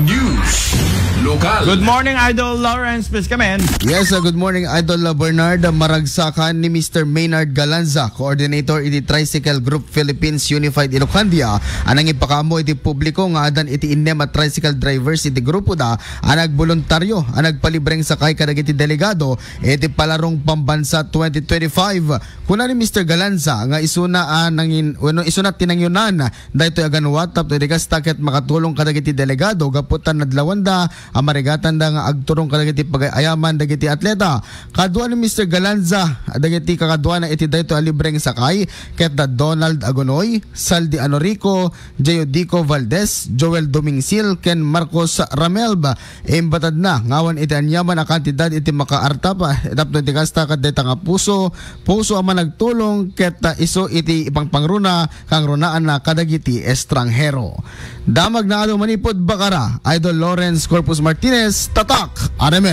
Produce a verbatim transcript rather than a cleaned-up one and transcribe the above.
News. Lokal. Good morning, Idol Lawrence. Please come in. Yes, uh, good morning, Idol, uh, Bernard. Uh, maragsakan ni Mister Maynard Galanza, coordinator iti Tricycle Group Philippines Unified Iloclandia, a nangipakaammo iti publiko nga addan iti innem a tricycle drivers iti grupoda a nagboluntaryo a nagpalibreng sakay kadagiti delegado iti Palarong Pambansa twenty twenty-five. Kuna ni Mister Galanza nga isuna a nangin-, wenno isuna ti nangyunan daytoy a ganuat tapno iti kasta ket makatulong kadagiti delegado gapu ta nadlawanda a marigatanda nga agturong kadagiti pagay-ayaman dagiti atleta. Kadua ni Mister Galanza dagiti kakaduana iti daytoy a libreng sakay ket da Donald Agonoy, Saldi Anorico, Jay Odico Valdez, Joel Domingsil, ken Marcos Ramelba. Imbatadna nga awan iti aniaman a kantidad iti makaartap tapno iti kasta ket dayta nga puso, puso a managtulong ket, ah, isu iti ipangpangruna kangrunaanna kadagiti estranghero. Damagna adu manipud Bacara, Idol Lawrence Corpus Martinez, Tatak R M N.